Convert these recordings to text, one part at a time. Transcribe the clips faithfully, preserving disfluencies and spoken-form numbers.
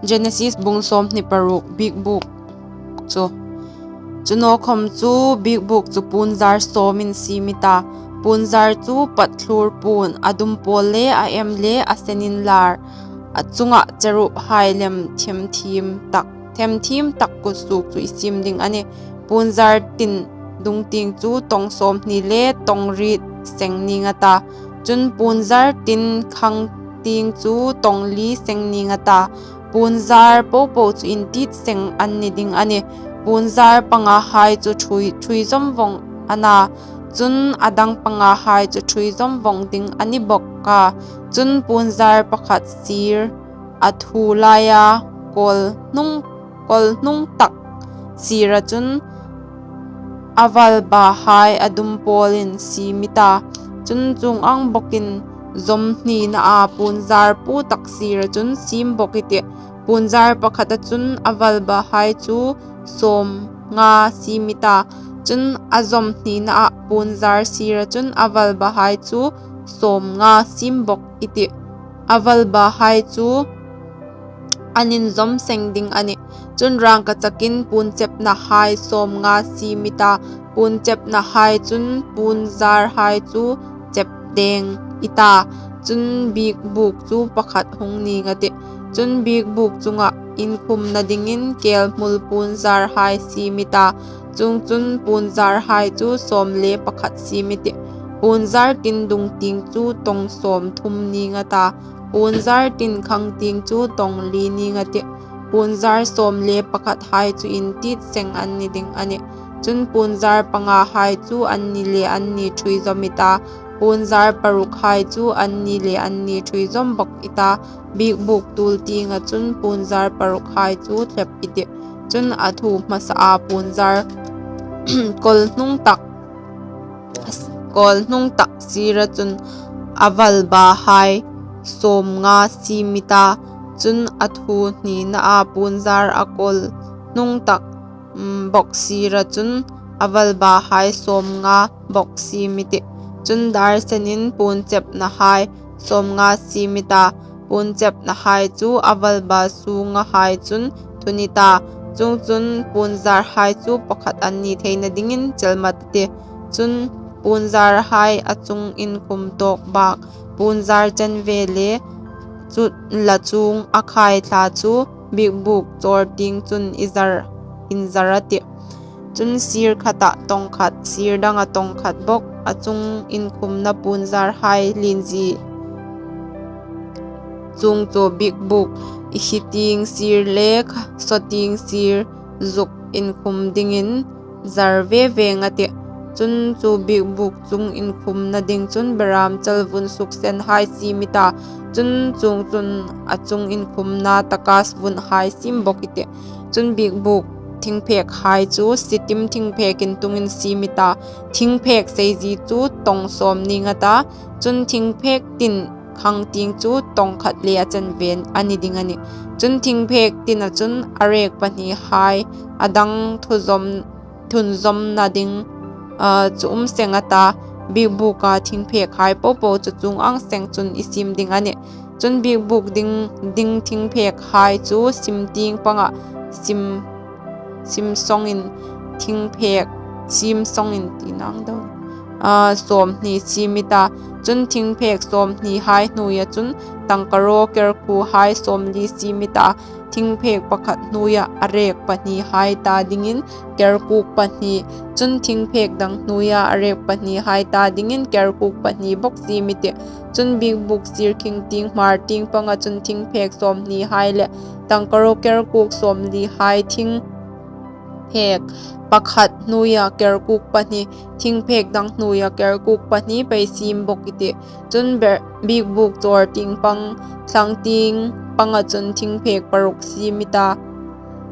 Genesis bung sawmhni paruk, biekbuk chu. Chu naw khawm chu biekbuk chu puonzar sawmin siem i ta. Puonzar chu patthlur puon, a dum pawl le a em le a sen inlar, a chunga cherubhai lem themthiem tak, themthiem tak kutsuok chu i siem ding a nih. Puonzar tin dung tieng chu tawng sawmhni le tawng riet seng ning a ta. Chun puonzar tin khang tieng chu tawng li seng ning a ta. Puonzar popo chu intit seng an ni ding a nih. Puonzar pangahai chu ṭhui, ṭhuoi zawm vawng a na, chun a dang pangahai chu ṭhuoi zawm vawng ding a ni bawk a. Chun puonzar pakhat sir, a thu laia kawl hnung, kawl hnung tak sira chun a valbahai a dum pawlin siem i ta. Chun chuong ang bawkin zawm hnina a puonzar pu tak sira chun siem bawk i tih. Puonzar pakhata chun a valbahai chu sawmnga siem i ta. Chun a zawm hnina a puonzar sira chun a valbahai chu sawmnga siem bawk i tih. A valbahai chu an inzawm seng ding a nih. Chun rangkachakin puonchepnahai sawmnga siem i ta. Puonchepnahai chun puonzarhai chu chep deng i ta. Chun biekbuk chu pakhat hung ning a tih. Chun biekbuk chunga inkhumna dingin kelhmul puonzarhai siem i ta. Chuongchun puonzarhai chu sawm le pakhat siem i tih. Puonzar tin dung tieng chu tawng sawmthum ning a ta. Puonzar tin khang tieng chu tawng li ning a tih. Puonzar sawm le pakhathai chu intit seng an ni ding a nih. Chun puonzar pangahai chu anni le anni ṭhuoi zawm i ta. Puonzar parukhai chu anni le anni ṭhuoi zawm bawk i ta. Biekbuk tul tienga chun puonzar parukhai chu thlep i tih. Chun a thu hmasa a puonzar kawl hnung tak, kawl hnung tak sira chun a valbahai sawmnga siem i ta. Chun a thu hnina a puonzar a kawl hnung tak, mm, bawk sira chun a valbahai sawmnga bawk siem i tih. Chun dar senin puonchepnahai sawmnga siem i ta. Puonchepnahai chu a valba sungahai chun thun i ta. Chuongchun puonzarhai chu pakhat an ni theina dingin chelmat i tih. Chun puonzarhai a chung inkhum tawk bak, puonzar chanve le chu la chuong a khai thla chu biekbuk chawr tieng chun i zar, inzar a tih. Chun sir khata tawng khat, sir danga tawng khat bawk, a chung inkhumna puonzarhai lienzie chuong chu biekbuk i khi tieng sir le saw tieng sir zuk inkhum dingin zar ve veng a tih. Chun chu biekbuk chung inkhumna ding chun beram chal vun suksenhai siem i ta. Chun chuongchun a chung inkhumna takas vunhai siem bawk i tih. Chun biekbuk thingphekhai chu Sittim thingphek intungin siem i ta. Thingphek seizie chu tawng sawm ning a ta. Chun thingphek tin khang tieng chu tawng khat le a chanve a ni ding a nih. Chun thingphek tina chun a rek pahnihai, a dang thuzawm, thun zawmna ding, a, chu um seng a ta. Biekbuka thingphekhai popo chu chuong ang seng chun i siem ding a nih. Chun biekbuk ding, ding thingphekhai chu sim tieng panga sim, sim sawngin thingphek, sim sawngin ti nang do, a, sawmhni siem i ta. Chun thingphek sawmhnihai hnuoia chun tangkaraw kerkhuhai sawmli siem i ta. Thingphek pakhat hnuoia a rek pahnihai ta dingin kerkuk pahni, chun thingphek dang hnuoia a rek pahnihai ta dingin kerkuk pahni bawk siem i tih. Chun biekbuk sir khing tieng hmar tieng panga chun thingphek sawmhnihai le tangkaraw kerkuk sawmlihai thingphek pakhat hnuoia kerkuk pahni, thingphek dang hnuoia kerkuk pahni pei siem bawk i tih. Chun ber, biekbuk chawr tieng pang, thlang tieng panga chun thingphek paruk siem i ta.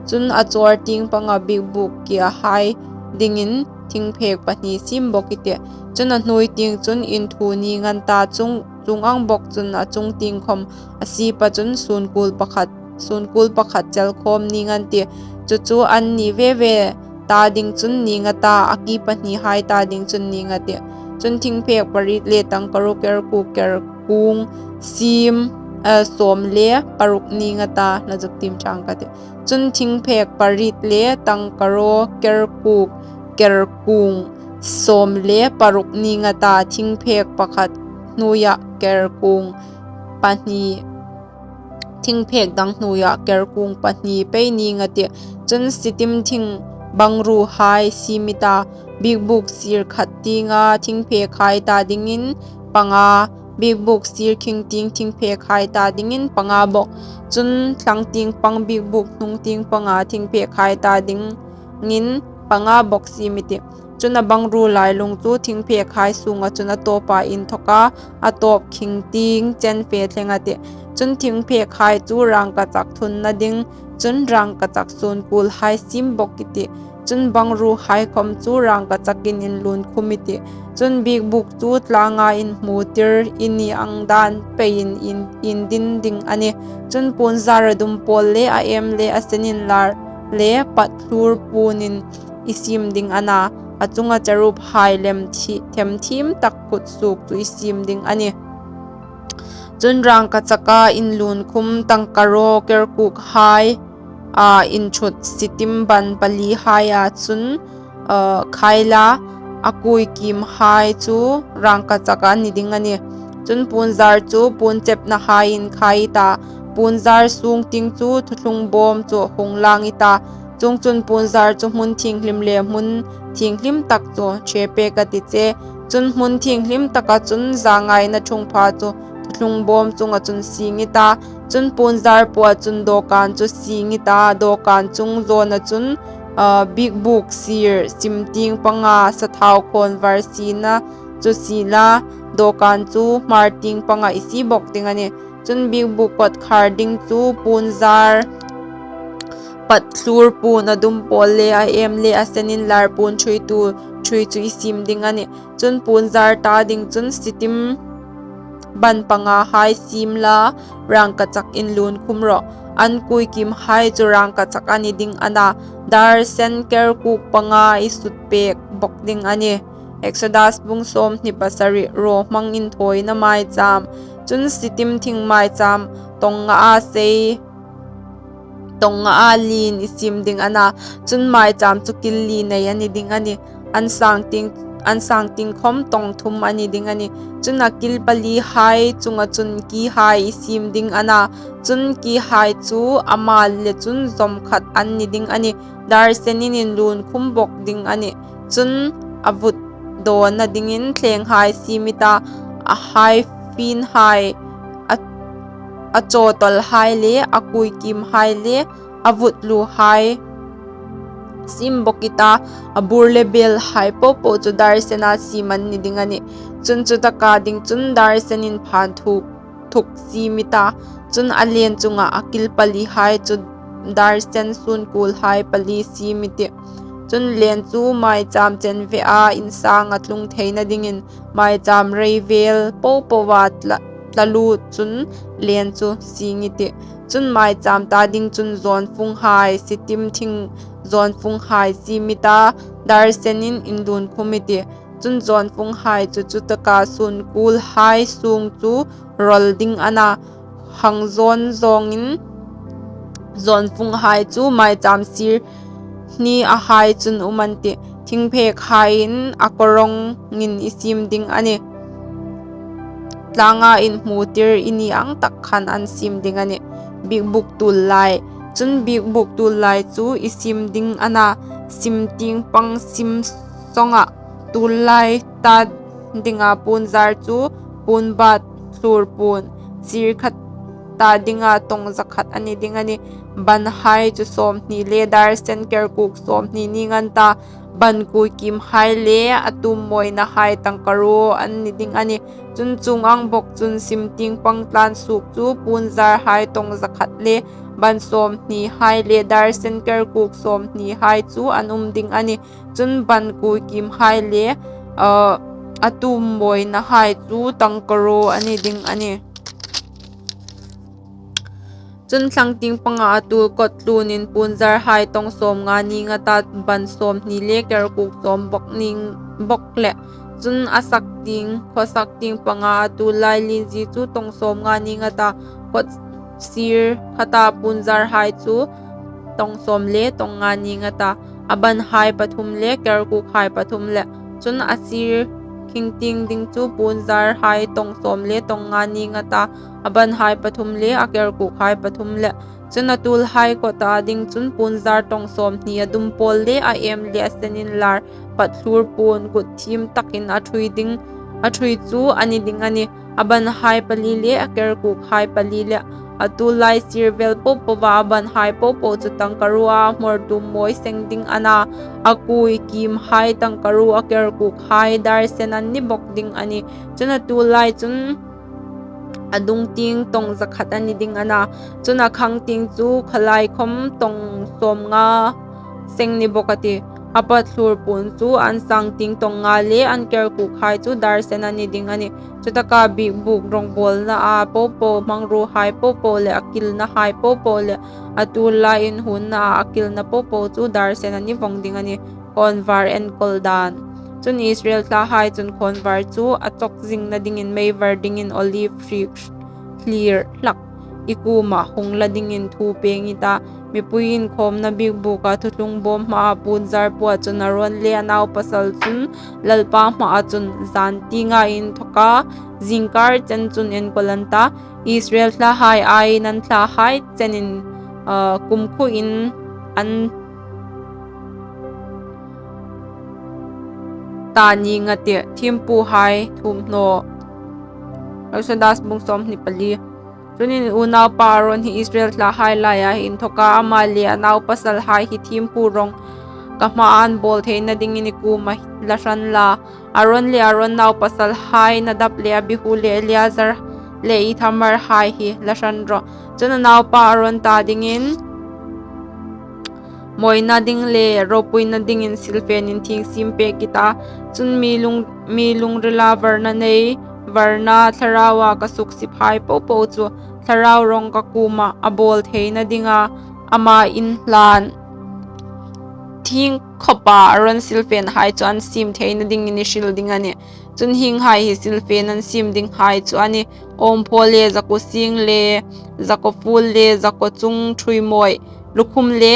Chun a chawr tieng panga biekbuk kiahai dingin thingphek pahni siem bawk i tih. Chun a hnuoi tieng chun inthu ning an ta, chuong, chuong ang bawk chun a chung tieng khawm a sipa chun sunkul pakhat, sunkul pakhat chel khawm ning an tih. Chu chu an ni ve ve ta ding chun ning a ta, a ki pahnihai ta ding chun ning a tih. Chun thingphek pariet le tangkaraw kerkuk kerkung siem eh, sawm le paruk ning a ta, la zuk tiem chang ka tih. Chun thingphek pariet le tangkaraw kerkuk kerkung sawm le paruk ning a ta, thingphek pakhat hnuoia kerkung pahni, thingphek dang hnuoia kerkung pahni pei ning a tih. Chun Sittim thing bangruhai siem i ta, bikbuk sir khat tienga thingphekhai ta dingin panga, bikbuk sir khing tieng thingphekhai ta dingin panga bawk. Chun thlang tieng pang bikbuk hnung tieng panga thingphekhai ta dingin panga bawk siem i tih. Chun a bangru lailung chu thingphekhai sunga chun a tawpa inthawka a tawp khing tieng chen fe thleng a tih. Chun thingphekhai chu rangkachak thunna ding, chun rangkachak sunkulhai siem bawk i tih. Chun bangruhai khawm chu rangkachakin inlun khum i tih. Chun bikbuk chu tlanga inhmutir i ni ang dan peiin in, indin ding a nih. Chun punzar a dum pawl le a em le a sen inlar le patthlur puonin i siem ding a na, a chunga cherubhai lem thi, themthiem tak kut suok chu i siem ding a nih. Chun rangkachaka inlun khum tangkaraw kerkukhai a inchut Sittim ban palihaia chun, eh, khai la, a kuikimhai chu rangkachaka ni ding a nih. Chun punzar chu punchepnahaiin khai i ta, punzar sung tieng chu thuthlung bawm chu hung lang i ta, chuongchun punzar chu hmun thienghlim le hmun thienghlim tak chu ṭhe pek a ti che. Chun hmun thienghlim taka chun zangaina ṭhungpha chu thuthlung bawm chunga chun sing i ta, chun punzar puoa chun dawkan chu sing i ta, dawkan chung zawna chun, ah, bikbuk sir sim tieng panga sathau khawnvar sina chu sie la, dawkan chu hmar tieng panga i sie bawk ding a nih. Chun bikbuk kawtkhar ding chu punzar patthlur puon a dum pawl le a em le a sen inlar puon ṭhuoitu ṭhui chu i siem ding a nih. Chun punzar ta ding chun Sittim ban pangahai siem la, rangkachak inlun khum rawh. An kuikimhai chu rangkachak a ni ding a na, dar sen kerkuk panga i sut pek bawk ding a nih. Exodus bung sawmhni pasari, rawhmang inthawina maicham. Chun Sittim thing maicham tawng nga a sei, tawng nga a lien i siem ding a na, chun maicham chu kil li nei a ni ding a nih. An sang tieng, an sang tieng khawm tawng thum a ni ding a nih. Chun a kil palihai chunga chun kihai i siem ding a na, chun kihai chu a mal le chun zawm khat an ni ding a nih. Dar senin inlun khum bawk ding a nih. Chun a vut dawna dingin thlenghai siem i ta, a hai finhai, a, a chawtawlhai le a kuikimhai le a vutluhai siem bawk i ta, a bur le belhai popo chu dar sena siem an ni ding a nih. Chun chutaka ding chun dar senin phan thuk thuk siem i ta, chun a len chunga a kil palihai chu dar sen sunkulhai pali siem i tih. Chun len chu maicham chenvea insang a tlung theina dingin maicham rei vel popoa tla, tla lut chun len chu sing i tih. Chun maicham ta ding chun zawnfunghai, Sittim thing zawnfunghai siem i ta, dar senin inlun khum i tih. Chun zawnfunghai chu chutaka sunkulhai sung chu rawl ding a na, hang zawn zawngin zawnfunghai chu maicham sir hni a hai chun um an tih. Thingphekhaiin a kawrawngin i siem ding a nih. Tlanga inhmutir i ni ang tak khan an siem ding a nih. Bikbuk tul lai. Chun bikbuk tul lai chu i siem ding a na, sim tieng pang sim sawnga tul lai ta dinga punzar chu punbat thlur puon sir khat ta dinga tawng za khat a ni ding a nih. Banhai chu sawmhni le dar sen kerkuk sawmhni ning an ta, ban kuikimhai le a tummawinahai tangkaraw an ni ding a nih. Chun chuong ang bawk chun sim tieng pang tlan suok chu punzarhai tawng za khat le ban sawmhnihai le dar sen kerkuk sawmhnihai chu an um ding a nih. Chun ban kuikimhai le, ah, a tummawinahai chu tangkaraw a ni ding a nih. Chun thlang tieng panga a tuol kawttlunin punzarhai tawng sawmnga ning a ta, ban sawmhni le kerkuk sawm bawk ning bawk le Chun a sak tieng, khaw sak tieng panga, a tul lai lienzie chu tawng sawmnga nîng a ta, khaw sir khata puonzarhai chu tawng sawm le tawng nga nîng a ta, a banhai pathum le kerkukhai pathum le. Chun a sir khing tieng ding chu puonzarhai tawng sawm le tawng nga nîng a ta, a banhai pathum le a kerkukhai pathum le. Chun a tulhai kawta ding chun puonzar tawng sawmhni, a dum pawl le a êm le a sen inlar patthlur puon kut thiem takin a ṭhui ding, a ṭhui chu a ni ding a nih. A banhai pali le a kerkukhai pali le, a tul lai sir vel po poa a banhai po po chu tangkaruo a hmawr tum mawi seng ding a na, a kui kiemhai tangkaruo, a kerkukhai dar sen an ni bawk ding a nih. Chun a tul lai chun a dung tieng tawng za khat a ni ding a na, chun a khang tieng chu khawlai khawm tawng sawmnga seng ni bawk a tih. A patthlur puon chu an sang tieng tawng nga le an kerkukhai chu dar sen a ni ding a nih. Chutaka biekbuk rawngbawlna a po po, hmangruohai po po le a kilnahai po po le a tul lai inhuonna a a kilna po po chu dar sen a ni vawng ding a nih. Khawnvar enkawl dan. Chun Israel thlahai chun khawnvar chu a chawk zingna dingin meivar dingin olive hri hlir hlak i kuoma hung la dingin thu pêng i ta, mipui inkhawmna biekbuka thuthlung bawm hmaa puonzar puoa chun Aron le a naupasal chun Lalpa hmaa chun zan tienga inthawka zingkar chen chun enkawl an ta, Israel thlahai aiin an thlahai chenin, ah, kumkhuoin an ta nîng a tih. Thiempuhai thuomhnaw. Exodus bung sawmhni pali. Chun unaupa Aron hi Israel thlahai laia inthawka ama le a naupasalhai hi thiempu rawng ka hmaa an bawl theina dingin i kuoma la hran la. Aron le Aron naupasalhai Nadab le Abihu le Eleazar le Ithamar hai hi la hran rawh. Chun a naupa Aron ta dingin mawina ding le ropuina dingin silfen inthieng siem pêk i ta. Chun mi lung, mi lungrila varna nei, varna thlaraua ka suksiphai po po chu thlarau rawng ka kuoma a bawl theina dinga ama inhlan thieng khawpa Aron silfenhai chu an siem theina dingin i hril ding a nih. Chun hienghai hi silfen an siem dinghai chu a nih: awmphaw le zakawsing le zakawfuol le zakawchung ṭhuoimawi, lukhum le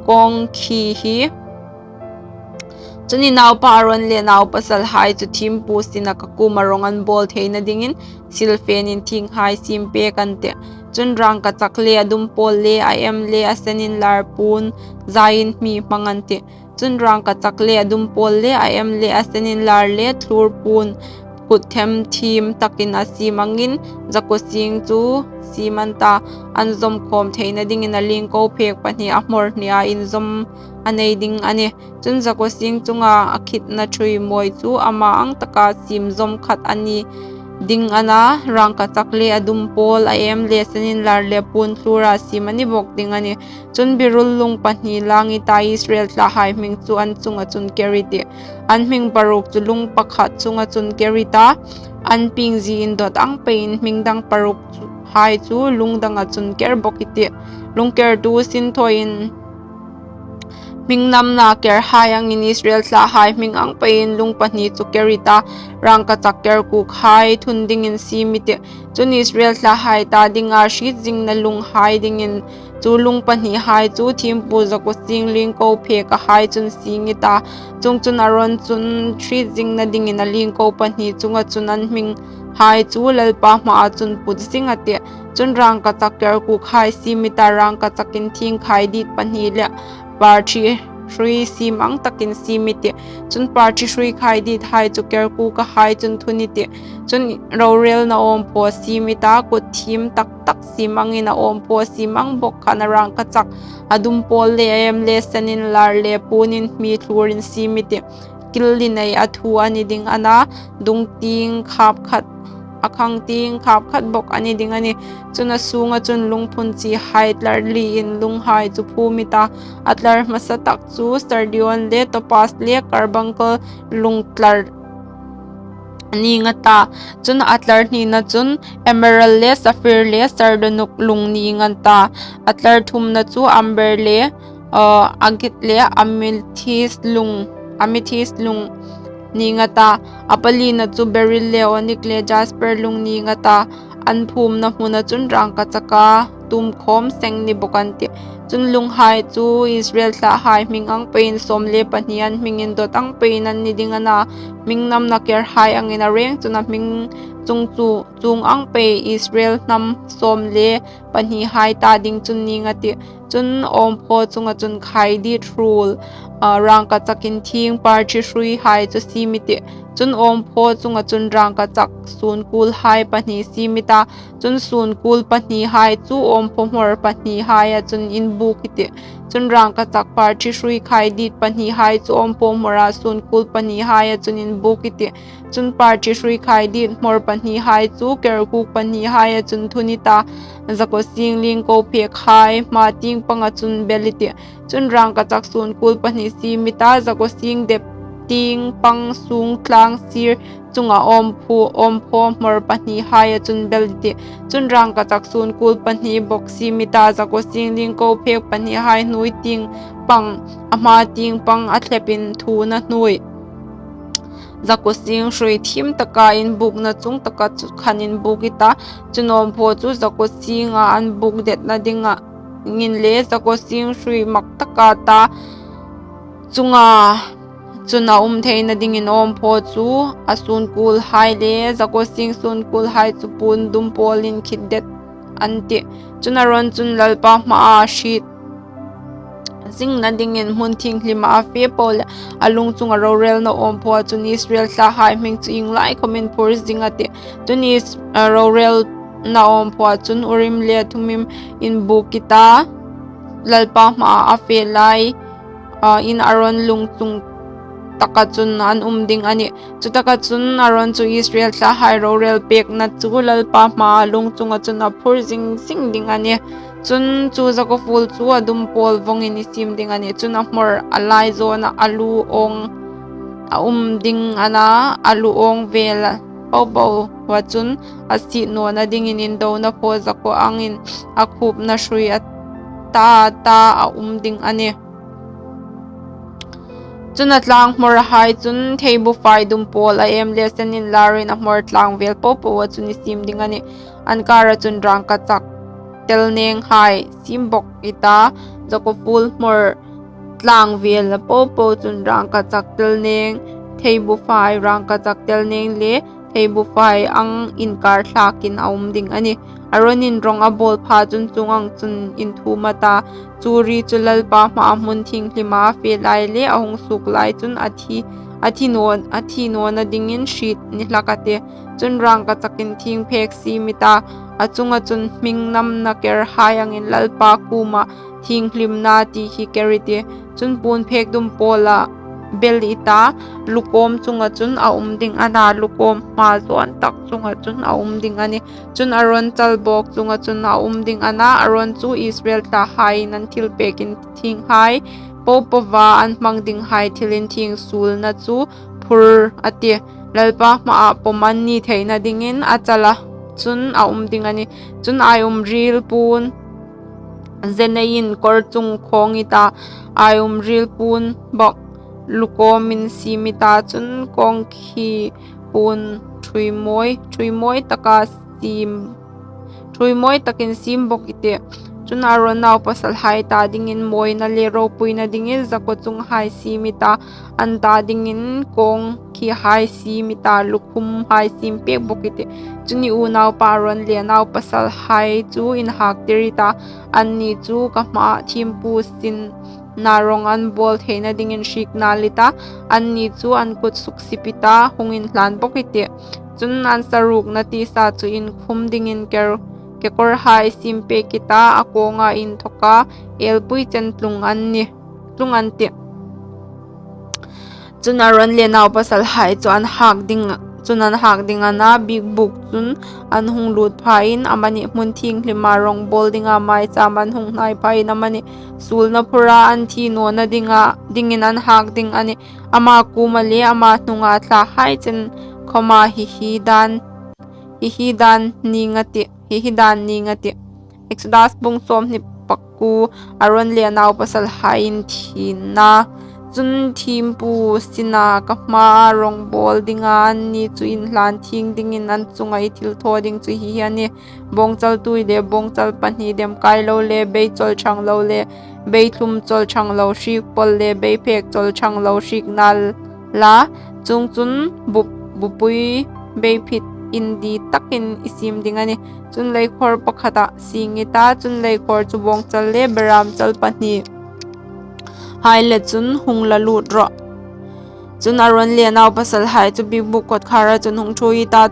kawngkhi hi. Chun i naupa Aron le naupasalhai chu thiempu sina ka kuoma rawng an bawl theina dingin silfen inthienghai siem pêk an tih. Chun rangkachak le a dum pawl le a êm le a sen inlar puon zain hmi hmang an tih. Chun rangkachak le a dum pawl le a êm le a sen inlar le thlur puon kut them thiem takin a siem angin zakawsing chu siem an ta, an zawm khawm theina dingin a lingko phek pahni a hmawr hnia inzawm a nei ding a nih. Chun zakawsing chunga a khitna ṭhuoimawi chu ama ang taka siem zawm khat a ni ding a na, rangkachak le a dum pawl, a êm le sen inlar le puon thlura siem a ni bawk ding a nih. Chun birul lung pahni lang i ta, Israel thlahai hming chu an chunga chun ker i tih. An hming paruk chu lung pakhat chunga chun ker i ta, an piengzie indawt ang peiin hming dang paruk chu, hai chu lung danga chun ker bawk i tih. Lungkertu sinthawiin hming namna kerhai angin Israel thlahai hming ang peiin lung pahni chu ker i ta, rangkachak kerkukhai thun dingin siem i tih. Chun Israel thlahai ta dinga hriet zingna lunghai dingin chu lung pahnihai chu thiempu zakawsing lingko phekahai chun sieng i ta. Chuongchun Aron chun hriet zingna dingin a lingko pahni chunga chun an hminghai chu Lalpa hmaa chun put zing a tih. Chun rangkachak kerkukhai siem i ta, rangkachak inthieng khaidiet pahni le parṭhi hrui siem ang takin siem i tih. Chun parṭhi hrui khaidiethai chu kerkukahai chun thun i tih. Chun rorelna awmphaw siem i ta, kut thiem tak tak siem angin a awmphaw siem ang bawk khan a rangkachak, a dum pawl le a êm le sen inlar le puon inhmi thlurin siem i tih. Kil li nei a thu a ni ding a na, dung tieng khap khat, a khang tieng khap khat bawk a ni ding a nih. Chun a sunga chun lungphun chihai tlar liin lunghai chu phum i ta, a tlar hmasa tak chu sardion le topaz le carbuncle lung tlar nîng a ta. Chun a tlar hnina chun emerald le sapphire le sardonyx lung nîng a ta. A tlar thumna chu amber le, uh, agate le amethyst lung, amethyst lung ning a ta, a palina chu beryl le onyx le jasper lung ning a ta, an phumna hmuna chun rangkachaka tumkhawm seng ni bawk an tih. Chun lunghai chu Israel thlahai hming ang peiin sawm le pahni an hmingin dawt ang peiin an ni ding a na, hming namna kerhai angin a reng chun a hming chung chu chuong ang pei Israel hnam sawm le pahnihai ta ding chun ning a tih. Chun awmphaw chunga chun khaidiet ruol, a, rangkachak inthieng parthi hruihai chu siem i tih. Chun awmphaw chunga chun rangkachak suon kuolhai pahni siem i ta, chun suon kuol pahnihai chu awmphaw hmawr pahnihaia chun inbuk i tih. Chun rangkachak parthi hrui khaidiet pahnihai chu awmphaw hmawra suon kuol pahnihaia chun inbuk i tih. Chun parthi hrui khaidiet hmawr pahnihai chu kerhuk pahnihaia chun thun i ta, zakawsing liengko phekhai hma tieng panga chun bel i tih. Chun rangkachak suon kuol pahni siem i ta, zakawsing dep tieng pang sung tlang sir chunga awmphu, awmphaw hmawr pahnihaia chun bel i tih. Chun rangkachak suon kuol pahni bawk siem i ta, zakawsing liengko phek pahnihai hnuoi tieng pang, a hma tieng pang a thlep inthuona hnuoi, zakawsing hrui thiem taka inbukna chung taka chu khan inbuk i ta. Chun awmphaw chu zakawsinga an buk detna dinga ngin le zakawsing hrui mak taka ta chunga chun a um theina dingin awmphaw chu a suon kuolhai le zakawsing suon kuolhai chu puon dum pawlin khit det an tih. Chun Aron chun Lalpa hmaa hriet zingna dingin hmun thienghlima a fe po le a lung chunga rorelna awmphaw chun Israel thlahai hming chu ieng lai khawmin phur zing a tih. Chun Is-, a, rorelna awmphaw chun Urim le Thummim inbuk i ta, Lalpa hmaa a fe lai, a, in Aron lung chung taka chun an um ding a nih. Chutaka chun Aron chu Israel thlahai rorel pekna chu Lalpa hmaa lung chunga chun a phur zing zing ding a nih. Chun chu zakawfuol chu a dum pawl vawngin i siem ding a nih. Chun a hmawr a lai zawna a lu awng a um ding a na, a lu awng vel po po a chun a sie nawna dingin indona phaw zakaw angin a khupna hrui a ta ta a um ding a nih. Chun a tlang hmawrhai chun thei bufai dum pawl a em le sen inlarin a hmawr tlang vel po po a chun i siem ding a nih. An kara chun rangkachak tel nenghai siem bawk i ta, zakawfuol hmawr tlang vel po po chun rangkachak tel neng, thei bufai rangkachak tel neng le thei bufai ang inkar thlakin a um ding a nih. Aronin rawng a bawl pha chun chuong ang chun inthuom a ta, chu ri chu Lalpa hmaa hmun thienghlima a fe lai le a hung suok lai chun a thi, a thi nawn, a thi nawna dingin hriet ni hlak a tih. Chun rangkachak inthieng phek siem i ta, a chunga chun hming namna kerhai angin Lalpa kuoma thienghlimna ti hi ker i tih. Chun puon phek dum pawla bel i ta, lukawm chunga chun a um ding a na, lukawm hma zawn tak chunga chun a um ding a nih. Chun Aron chal bawk chunga chun a um ding a na, Aron chu Israel thlahaiin an thilpek inthienghai po poa an hmang dinghai thil inthieng suolna chu phur a tih. Lalpa hmaa pawm an ni theina dingin a chala chun a um ding a nih. Chun aiumril puon, ze neiin kawr chung khawng i ta, aiumril puon bawk lukawmin siem i ta, chun kawng khi puon ṭhui mawi, ṭhui mawi taka siem, ṭhui mawi takin siem bawk i tih. Chun Aron naupasalhai ta dingin mawina le ropuina dingin zakaw chunghai siem i ta, an ta dingin kawng khihai siem i ta, lukhumhai siem pek bawk i tih. Chun i unaupa Aron le naupasalhai chu inhaktir i ta, anni chu ka hmaa thiempu sin na rawng an bawl theina dingin hriek nal i ta, anni chu an kut suksip i ta, hung inhlan bawk i tih. Chun an sarukna tisa chu inkhum dingin ker, kekawrhai siem pek i ta, a kawnga inthawka elpui chen tlung an ni, tlung an tih. Chun Aron le naupasalhai chu an hak ding, chun an hak ding a na, biekbuk chun an hung lut phain amanih, hmun thienghlima rawng bawl dinga maicham an hung hnai phain amanih, suolna phura an thi nawna dinga, dingin an hak ding a nih. Ama kuoma le ama hnunga thlahai chen khawma hi hi dan, hi hi dan ning a tih, hi hi dan ning a tih. Exodus bung sawmhni pakuo. Aron le a naupasalhai inthienna. Chun thiempu sina ka hmaa rawngbawl dinga anni chu inhlan thieng dingin an chunga i thilthaw ding chu hi hi a nih: bawngchaltui le bawngchal pahni, demkailo le beichawl ṭhanglo le beithlum chawl ṭhanglo, hriek pawl le beiphek chawl ṭhanglo hriek nâl la; chuongchun bu- bupui beiphit inditakin i siem ding a nih. Chun leikhawr pakhatah sieng i ta, chun leikhawr chu bawngchal le berâmchal pahni hai le chun hung la lût rawh. Chun Aron le a naupasalhai chu biekbûk kawtkhâra chun hung ṭhuoi i ta,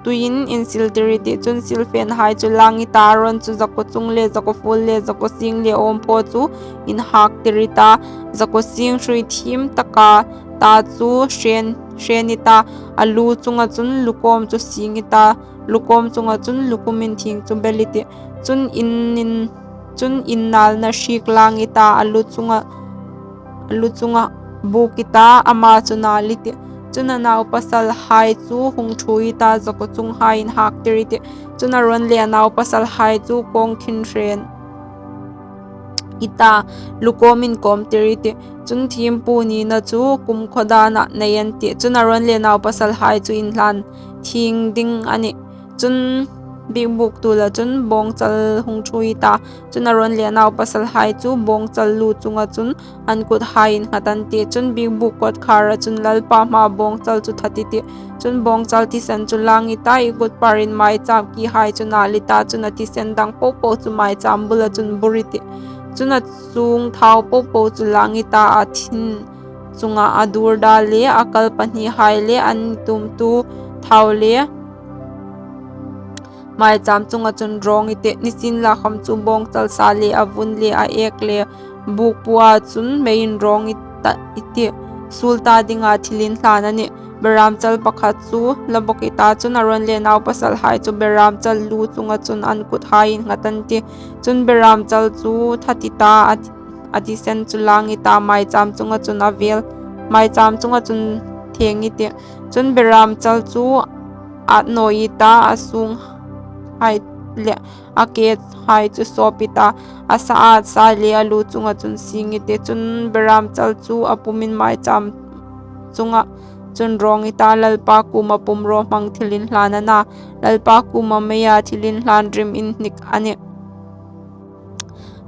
tuiin insiltir i tih. Chun silfênhai chu lâng i ta, Aron chu zakuo chung le zakuo fuol le zakuo sieng le âwmphaw chu inhâktir i ta, zakuo sieng hrui thiem taka ta chu hrên i ta, a lu chunga chun lukâwm chu sieng i ta, lukâwm chunga chun lukhum inthieng chu bel i tih. Chun in nâlna hriek lâng i ta, a lu chunga bûk i ta, ama chu nâl i tih. Chun a naupasalhai chu hung ṭhuoi i ta, zakuo chunghai inhâktir i tih. Chun Aron le a naupasalhai chu kâwng khin hrên i ta, lukâwm inkâwmtir i tih. Chun thiempu nina chu kumkhaw dânah nei an tih. Chun Aron le a naupasalhai chu inhlan thieng ding a nih. Chun biekbûk tuola chun bawngchal hung ṭhuoi i ta, chun Aron le a naupasalhai chu bawngchal lu chunga chun an kuthai innghat an tih. Chun biekbûk kawtkhâra chun Lalpa hmaa bawngchal chu that i tih. Chun bawngchal thisen chu lâng i ta, i kutpârin maichâm kihai chu nâl i ta, chun a thisen dang po po chu maichâm bula chun bur i tih. Chun a sûng thau po po chu lâng i ta, a thin chunga a dûrda le a kal pahnihai le an tuomtu thau le maichâm chunga chun râwng i tih. Nisienlakhawm chu bawngchal sa le a vun le a êk le bûk pua chun mei inrâwng i tih. Suol ta dinga thilinhlân a nih. Berâmchal pakhat chu la bawk i ta, chun Aron le a naupasalhai chu berâmchal lu chunga chun an kuthai innghat an tih. Chun berâmchal chu that i ta, a thisen chu lâng i ta, maichâm chunga chun thêng i tih. Chun berâmchal chu ât nawi i ta, a sûnghai le a kehai chu sâwp i ta, a sa ât sa le a lu chunga chun sieng i tih. Chun berâmchal chu a pumin maichâm chunga chun râwng i ta, Lalpa kuoma pumrawhmang thilinhlân a na, Lalpa kuoma meia thilinhlân rim inhnik a nih.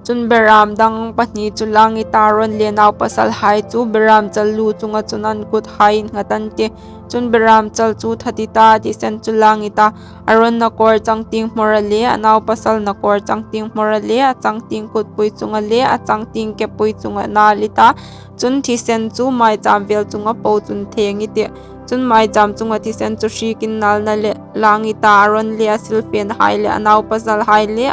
Chun berâm dang pahni chu lâng i ta, Aron le a naupasalhai chu berâmchal lu chunga chun an kuthai innghat an tih. Chun berâmchal chu that i ta, a thisen chu lâng i ta, Aron nakawr changtieng hmawra le a naupasal nakawr changtieng hmawra le a changtieng kutpui chunga le a changtieng kepui chunga nâl i ta, chun thisen chu maichâm vêl chunga po chun thêng i tih. Chun maichâm chunga thisen chu hriekin nâlna leh lâng i ta, Aron le a silfênhai le a naupasalhai le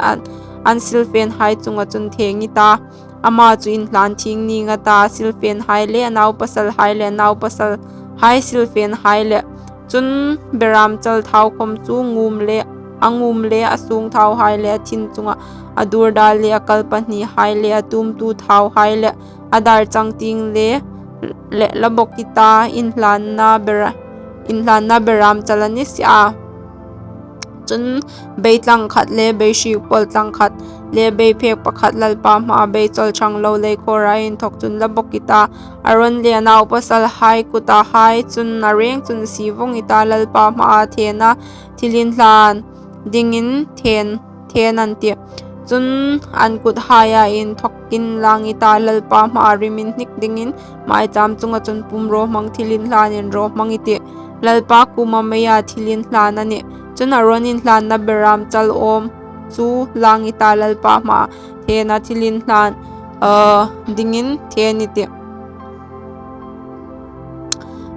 an silfênhai chunga chun thêng i ta, ama chu inhlân thieng nîng a ta, a silfênhai le a naupasalhai le a naupasalhai silfênhai leh. Chun berâmchal thau khawm chu a ngûm le a sûng thauhai le a thin chunga a dûrda le a kal pahnihai le a tuomtu thauhai le a dâr changtieng le la bawk i ta, inhlânna berâmchal a ni si a. Chun beitlang khat le beihriek pawl tlang khat le beiphek pakhat Lalpa hmaa beichawl ṭhanglo leikhawra inthawk chun la bawk i ta, Aron le a naupasalhai kutahai chun a rêng chun sie vawng i ta, Lalpa hmaa thena thilinhlân dingin thên an tih. Chun an kuthaia inthawkin lâng i ta, Lalpa hmaa rim inhnik dingin maichâm chunga chun pumrawhmang thilinhlân inrawhmang i tih. Lalpa kuoma meia thilinhlân a nih. Chun Aron inhlânna berâmchal âwm chu lâng i ta, Lalpa hmaa thena thilinhlân dingin thên i tih.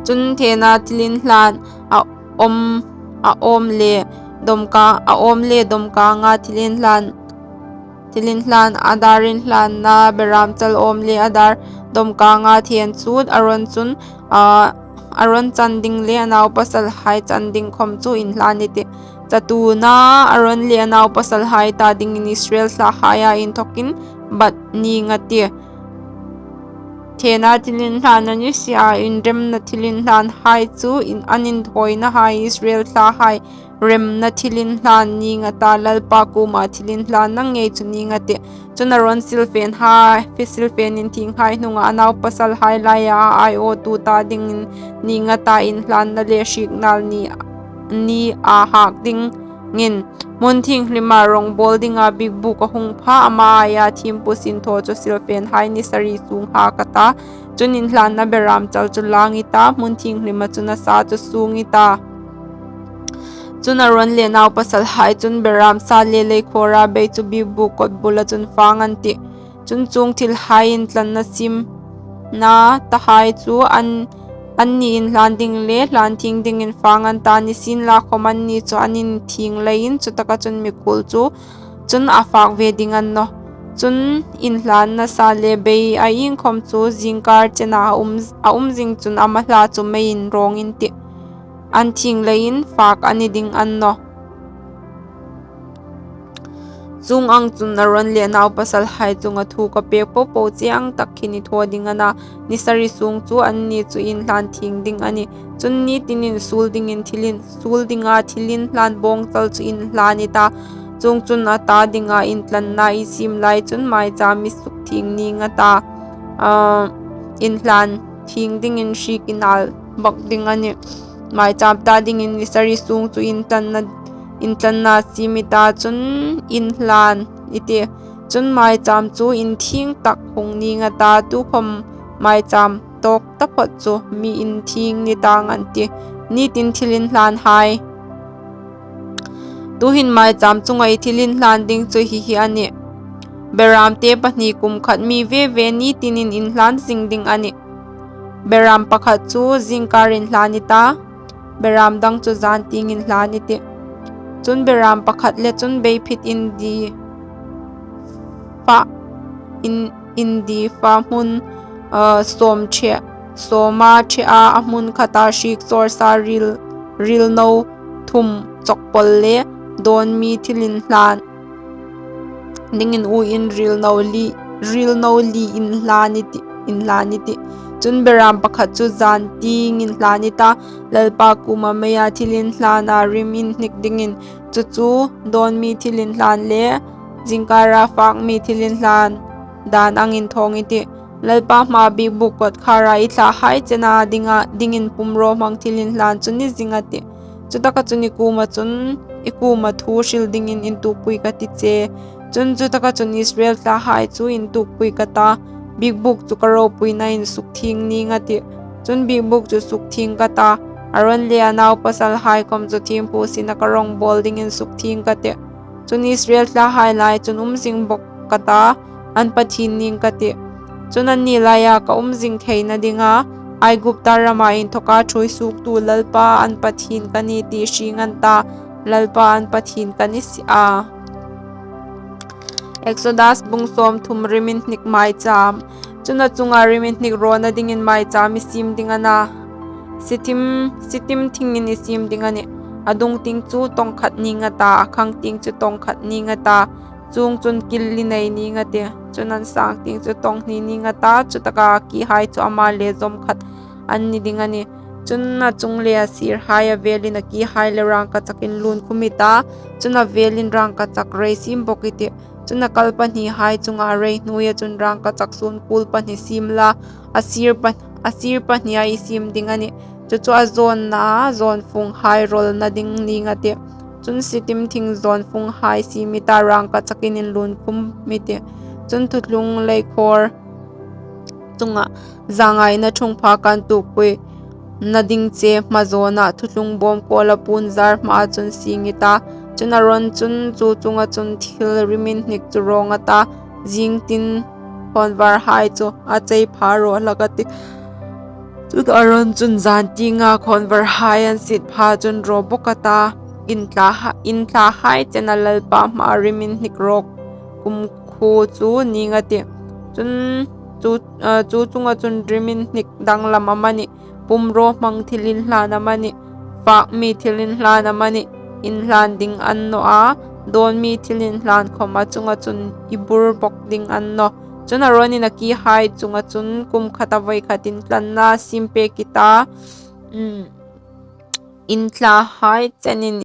Chun thena thilinhlân a âwm le dawmkânga thilinhlân, a dâr inhlânna berâmchal âwm le a dâr dawmkânga thên chu Aron chan ding le a naupasalhai chan ding khawm chu inhlân i tih. Chatuona Aron le a naupasalhai ta dingin Israel thlahaia inthawkin bat nîng a tih. hena thilinhlan a ni si a, inremna thilinhlanhai chu in, an inthawinahai Israel thlahai remna thilinhlan ning a ta, Lalpa kuoma thilinhlan ngei chu ning a tih. Chun Aron silfenhai, silfen inthinghai hnunga a naupasalhai laia a aiawtu ta dingin ning a ta, inhlanna le hrieknal ni, ni a hak dingin, hmun thienghlima rawngbawl dinga biekbuk a hung pha, ama aia thiempu sinthaw chu silfenhai ni sari sung hak a ta. Chun inhlanna beram chal chu lang i ta, hmun thienghlima chun a sa chu sung i ta. Chun Aron le naupasalhai chun beram sa le leikhawra bei chu biekbuk kawtbula chun fang an tih. Chun chuong thilhai intlanna siemna tahai chu an, anni inhlan ding le hlan thieng dingin fang an ta, nisienlakhawm anni chu an inthieng leiin chutaka chun mikhuol chu chun a fak ve ding a ni nawh. Chun inhlanna sa le bei a iengkhawm chu zingkar chena a um, a um zing chun a mahla chu meiin rawng in tih, an thieng leiin fak a ni ding a ni nawh. Chuong ang chun Aron le naupasalhai chunga thu ka pek po po che ang tak khin i thaw ding a na, ni sari sung chu anni chu inhlan thieng ding a nih. Chun nitinin suol dingin thilin, suol dinga thilinhlan bawngchal chu inhlan i ta. Chuongchun a ta dinga intlanna i siem lai chun maicham i sukthieng ning a ta, ah, inhlan thieng dingin hriek i nal bawk ding a nih. Maicham ta dingin ni sari sung chu intlanna, intlanna siem i ta, chun inhlan i tih. Chun maicham chu inthieng tak hung ning a ta, tukhawm maicham tawk taphawt chu mi inthieng ni tang an tih. Nitin thilinhlanhai. Tuhin maicham chunga i thilinhlan ding chu hi hi a nih. Beramte pahni kum khat mi ve ve nitinin inhlan zing ding a nih. Beram pakhat chu zingkar inhlan i ta, beram dang chu zan tieng inhlan i tih. Chun beram pakhat le chun beiphit indi fa in, indi fa hmun, ah, sawm ṭhe, sawma ṭhe a, a hmun khata hriek sawr sa ril, ril no thum chawk pawl le dawn mi thilinhlan dingin uoin ril no li, ril no li inhlan i tih, inhlan i tih. Chun beram pakhat chu zan tieng inhlan i ta, Lalpa kuoma meia thilinhlana rim inhnik dingin, chu chu dawn mi thilinhlan le zingkara fak mi thilinhlan dan angin thawng i tih. Lalpa hmaa biekbuk kawtkhara i thlahai chena dinga, dingin pumrawhmang thilinhlan chu ni zing a tih. Chutaka chun i kuoma chun, i kuoma thu hril dingin intukpui ka ti che. Chun chutaka chun Israel thlahai chu intukpui ka ta, biekbuk chu ka ropuinain sukthieng ning a tih. Chun biekbuk chu sukthieng ka ta, Aron le a naupasalhai khawm chu thiempu sina ka rawngbawl dingin sukthieng ka tih. Chun Israel thlahai lai chun um zing bawk ka ta, an Pathien ning ka tih. Chun anni laia ka um zing theina dinga Aigupta rama inthoka ṭhuoi suoktu Lalpa an Pathien ka nih ti hrieng an ta, Lalpa an Pathien ka ni si a. Exodus bung sawmthum, rim inhnik maicham. Chun a chunga rim inhnik rawna dingin maicham i siem ding a na. Sittim, sittim thingin i siem ding a nih. A dung tieng chu tawng khat ning a ta, a khang tieng chu tawng khat ning a ta. Chuongchun kil li nei ning a tih. Chun an sang tieng chu tawng hni ning a ta, chutaka kihai chu ama le zawm khat an ni ding a nih. Chun a chung le a sirhai a velin a kihai le rangkachakin lun khum i ta, chun a velin rangkachak rei siem bawk i tih. Chun a kal pahnihai chunga rei hnuoia chun rangkachak suon kul pahni siem la, a sir pa, a sir pahnia i siem ding a nih. Chu chu a zawnnaa zawnfunghai rawlna ding ning a tih. Chun sittim thing zawnfunghai siem i ta, rangkachakin inlun khum i tih. Chun thuthlung leikhawr chunga zangaina ṭhungpha kan tukpuina ding che hma zawna thuthlung bawm kawla puon zar hmaa chun sing i ta. Chun Aron chun chu chunga chun thil rim inhnik chu rawng a ta, zing tin khawnvarhai chu a chei pha raw hlak a tih. Chun Aron chun zan tienga khawnvarhai an sit pha chun raw bawk a ta, inthlaha-, inthlahai chena Lalpa hmaa rim inhnik rawk kumkhuo chu ning a tih. Chun chu, eh, chu chunga chun rim inhnik danglam amanih, pumrawhmang thilinhlan amanih, fak mi thilinhlan amanih, inhlan ding a ni naw a, dawn mi thilinhlan khawm a chunga chun i bur bawk ding a ni naw. Chun, Aronin a kihai chunga chun kum khata vawi khat intlanna siempêk i ta, inthlahai chenin